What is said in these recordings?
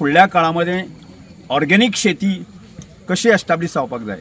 फुडल्या काळामध्ये ऑर्गेनीक शेती कशी एस्टाब्लीश जावपाक जाय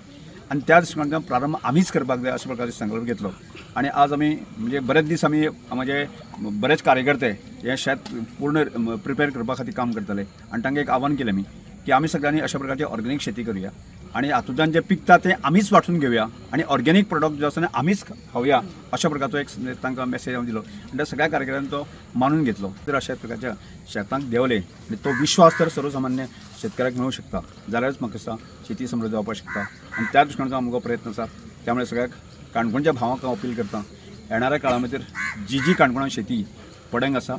आनी त्या दृश्टीकोनांतल्यान प्रारंभ आमीच करपाक जाय अशा प्रकारचो संकल्प घेतलो. आनी आज आमी म्हणजे बरेच दीस आमी म्हणजे बरेच कार्यकर्ते हे शेत पूर्ण प्रिपेर करपा खातीर काम करताले आनी तांकां एक आव्हान केलें आमी की आमी सगळ्यांनी अशा प्रकारची ऑर्गेनीक शेती करुया आनी हातूंतल्यान जें पिकता तें आमीच वांटून घेवया आनी ऑर्गेनीक प्रोडक्ट जो आसा न्ही आमीच खावया, अशा प्रकारचो एक तांकां मेसेज हांव दिलो आनी त्या सगळ्या कार्यकर्त्यांनी तो मानून घेतलो. तर अशा प्रकारच्या शेतांक देंवले आनी तो विश्वास तर सर्वसामान्य शेतकऱ्याक मेळूंक शकता जाल्यारच म्हाका दिसता शेती समृद्ध जावपाक शकता आनी त्या दृश्टीकोनाचो आमकां प्रयत्न आसा. त्यामुळे सगळ्या काणकोणच्या भावांक हांव अपील करता, येणाऱ्या काळा भितर जी जी काणकोणां शेती पडंग आसा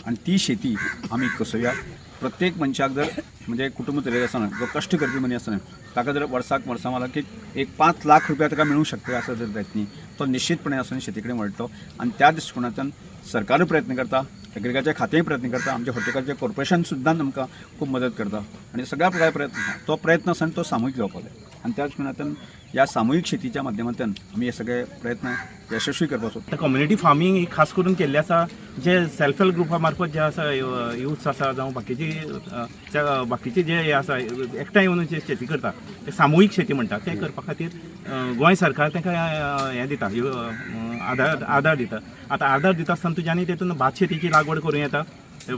आनी ती शेती आमी कसोवया. प्रत्येक मनशाक जर म्हणजे कुटुंब चलयता आसतना जो कश्ट करपी मनीस आसतना ताका जर वर्साक वर्सा मालाक एक 5 लाख रुपया ताका मेळूंक शकता आसत जर जायत न्ही, तो निश्चितपणे आसतना शेती कडेन वळटलो. आनी त्या दृश्टिकोनांतल्यान सरकारूय प्रयत्न करता, एग्रीकल्चर खातेंय प्रयत्न करता, आमचें हॉर्टिकल्चर कॉर्पोरेशन सुद्दां आमकां खूब मदत करता आनी सगळ्या प्रकारचे प्रयत्न आसा. तो प्रयत्न आसा आनी तो सामुहीक जावपाक जाय आनी त्या दृश्टिकोनांतल्यान ह्या सामुहीक शेतीच्या माध्यमांतल्यान आमी हे सगळे प्रयत्न यशस्वी करपाक सोदता. कम्युनिटी फार्मींग ही खास करून केल्ली आसा जे सेल्फ हेल्प ग्रुपा मार्फत जे आसा युथ्स आसा जावं बाकीची बाकीचे जे हे आसा, एकठांय येवन जे शेती करता ते सामुहीक शेती म्हणटा. ते करपा खातीर गोंय सरकार तांकां हें दिता, आदार आदार दिता. आतां आदार दिता आसतना तुज्यांनी तेतून भात शेतीची लागवड करूं येता.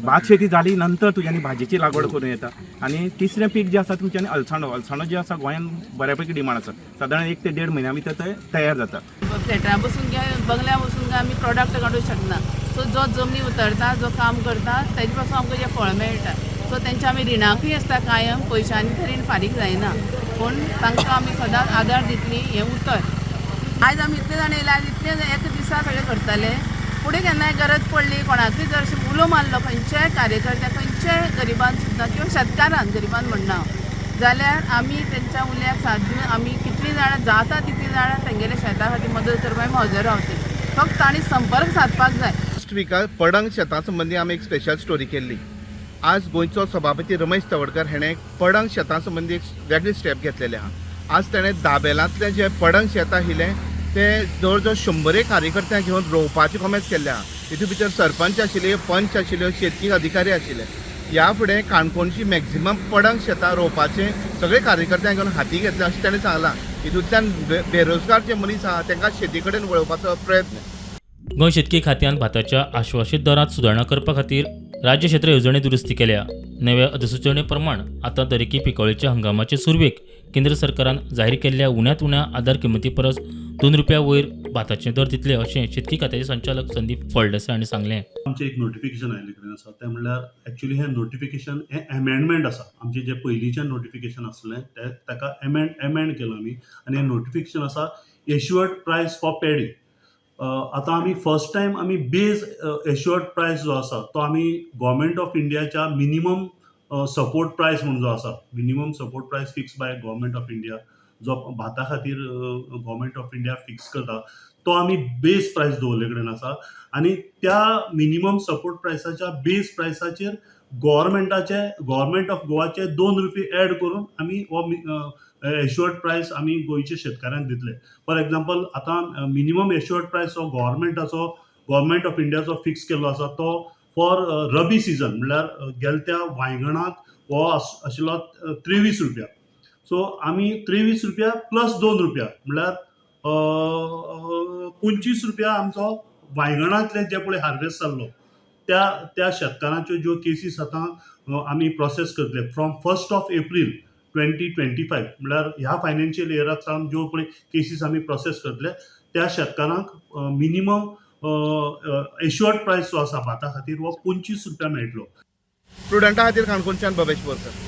भात शेती जाली नंतर तुज्यांनी भाजयेची लागवड करूं येता आनी तिसरें पीक जें आसा तुमच्यांनी अळसांदो. अळसांदो जे आसा, गोंयांत बऱ्या पैकी डिमांड आसा. सादारण 1 ते देड म्हयन्या भितर ते तयार जाता. फ्लॅटां बसून काय, बंगल्या बसून काय आमी प्रोडक्ट काडूंक शकना. सो जो जमनी उतरता, जो काम करता, तेजे पासून आमकां जें फळ मेळटा. सो तेंच्या आमी रिणाकूय आसता कायम, पयशांनी तर रीण फारीक जायना, पूण तांकां आमी सदांच आदार दितली हें उतर. आयज आमी इतले जाण येयले, आयज इतले एका दिसा सगळें करतले. फुडें केन्नाय गरज पडली, कोणाकूय जर अशें उलो मारलो खंयच्याय कार्यकर्त्या, खंयच्याय गरिबान सुद्दां किंवा शेतकारान, गरिबान म्हणना हांव, जाल्यार आमी तेंच्या उल्याक साथ दिवन आमी कितलीं जाणां जाता तितलीं जाणां तेंगेल्या शेता खातीर मदत करपाक आमी हजर रावतली. फक्त तांणी संपर्क सादपाक जाय. लास्ट विकार पडंग शेतां संबंदी आमी एक स्पेशल स्टोरी केल्ली. आज गोंयचो सभापती रमेश तवडकर हेणें पडंग शेतां संबंदी एक वेगळी स्टेप घेतलेली आहा. आज तेणें दाबेलांतलें जें पडंग शेत आशिल्लें तें जवळ जवळ शंबरेक कार्यकर्त्यांक घेवन रोवपाचें कोमेस केल्लें आहा. तितूंत भितर सरपंच आशिल्ले, पंच आशिल्ले, शेतकी अधिकारी आशिल्ले. ह्या फुडें काणकोणची मॅक्झिमम पडंग शेतां रोवपाचें सगळे कार्यकर्त्यांक घेवन हाती घेतले अशें ताणें सांगलां. हितूंतल्यान बेरोजगार जे मनीस आहा तांकां शेती कडेन वळोवपाचो प्रयत्न. गोंय शेतकी खात्यान भाताच्या आश्वासीत दरांत सुदारणा करपा खातीर राज्य क्षेत्र येवजणे दुरुस्ती केल्या. नव्या अधिसुचोवणे प्रमाण आतां दरेकी पिकावळीच्या हंगामाचे सुरवेक केंद्र सरकारान जाहीर केल्ल्या उण्यांत उण्या आदार किंमती परस 2 रुपया वयर भाताचे दर दितले अशें शेतकी खात्याचे संचालक संदीप फळदेसाय हांणी सांगलें. आमचें एक नोटिफिकेशन आयिल्ले कडेन आसा. तें म्हणल्यार एक्चुली हें नोटिफिकेशन हें एमेंडमेंट आसा. आमचें जें पयलींचें नोटिफिकेशन आसलें तें ताका एमेंड केलां आमी आनी हें नोटिफिकेशन आसा एश्युअर्ड प्रायस फॉर पॅडी. आतां आमी फर्स्ट टायम आमी बेज एश्युअर्ड प्रायस जो आसा तो आमी गव्हर्मेंट ऑफ इंडियाच्या मिनिमम सपोर्ट प्रायस म्हूण जो आसा, minimum support price fix by Government of India, जो भाता खातीर गव्हर्मेंट ऑफ इंडिया फिक्स करता, तो आमी बेज प्रायस दवरले कडेन आसा. आनी त्या मिनिमम सपोर्ट प्रायसाच्या बेज प्रायसाचेर गव्हर्मेंटाचे, गव्हर्मेंट ऑफ गोवाचे 2 रुपये एड करून आमी हो एश्युअर्ड प्रायस आमी गोंयच्या शेतकाऱ्यांक दितले. फॉर एग्जाम्पल, आतां मिनिमम एश्युअर्ड प्रायस हो गव्हर्मेंटाचो, गव्हर्मेंट ऑफ इंडियाचो फिक्स केल्लो आसा तो फॉर रबी सिजन, म्हणल्यार गेल्या वायंगणाक हो आशिल्लो 23 रुपया. सो आमी 23 रुपया प्लस 2 रुपया, म्हणल्यार 25 रुपया आमचो वायंगणांतले जे पळय हार्वेस्ट जाल्लो त्या त्या शेतकारांच्यो ज्यो केसीस आतां आमी प्रोसेस करतले from 1st of April 2025, म्हणल्यार ह्या फायनान्शियल इयराक सावन ज्यो पळय केसीस आमी प्रोसेस करतले त्या शेतकारांक मिनिमम एश्युअर्ड प्रायस जो आसा भाता खातीर हो 25 रुपया मेळटलो. प्रुडंटा खातीर काणकोणच्यान भवेश बोरकर.